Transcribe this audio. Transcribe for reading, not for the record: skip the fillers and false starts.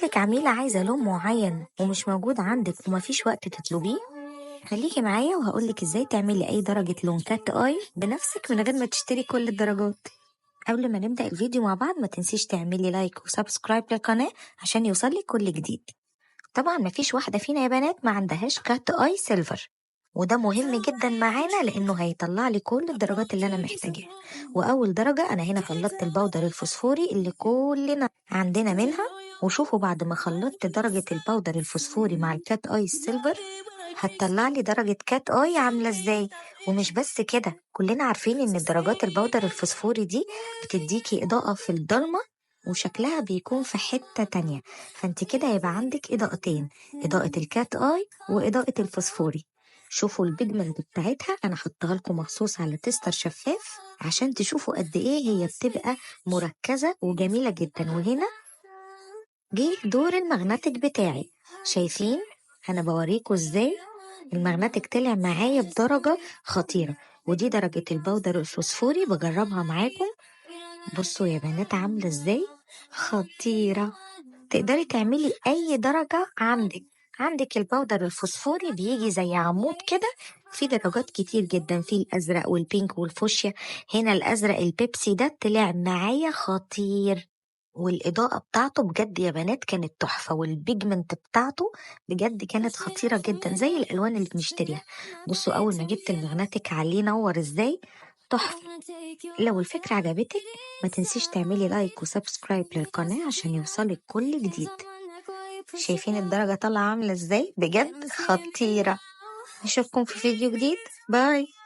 لك عميلة عايزة لون معين ومش موجود عندك ومفيش وقت تطلبيه، خليكي معايا وهقولك ازاي تعملي اي درجة لون cat eye بنفسك من غير ما تشتري كل الدرجات. قبل ما نبدأ الفيديو مع بعض ما تنسيش تعملي like و subscribe للقناة عشان يوصلك كل جديد. طبعا مفيش واحدة فينا يا بنات ما عندهاش cat eye silver، وده مهم جدا معانا لانه هيطلع لي كل الدرجات اللي انا محتاجاها. واول درجة انا هنا خلطت ال powder الفوسفوري اللي كلنا عندنا منها، وشوفوا بعد ما خلطت درجة ال powder الفوسفوري مع ال cat eye ال silver هتطلع لي درجة cat eye عاملة ازاي. ومش بس كده، كلنا عارفين ان درجات ال powder الفوسفوري دي بتديكي اضاءة في الضلمة وشكلها بيكون في حتة تانية، فانت كده هيبقى عندك اضاءتين، اضاءة ال cat eye واضاءة الفوسفوري. شوفوا ال pigment بتاعتها، انا حطها لكم مخصوص على tester شفاف عشان تشوفوا قد ايه هي بتبقى مركزة وجميلة جدا. وهنا جه دور ال magnetic بتاعي، شايفين انا بوريكم ازاي ال magnetic طلع معايا بدرجة خطيرة. ودي درجة ال powder الفوسفوري بجربها معاكم، بصوا يا بنات عاملة ازاي خطيرة. تقدري تعملي اي درجة عندك. عندك ال powder الفوسفوري بيجي زي عمود كده، في درجات كتير جدا، في الازرق وال pink والفوشيا. هنا الازرق البيبسي ده طلع معايا خطير، والإضاءة بتاعته بجد يا بنات كانت تحفة، وال pigment بتاعته بجد كانت خطيرة جدا زي الألوان اللي بنشتريها. بصوا أول ما جبت ال magnetic عليه نور ازاي، تحفة. لو الفكرة عجبتك ما تنسيش تعملي like و subscribe للقناة عشان يوصلك كل جديد. شايفين الدرجة طالعة عاملة ازاي؟ بجد خطيرة. نشوفكم في فيديو جديد، bye.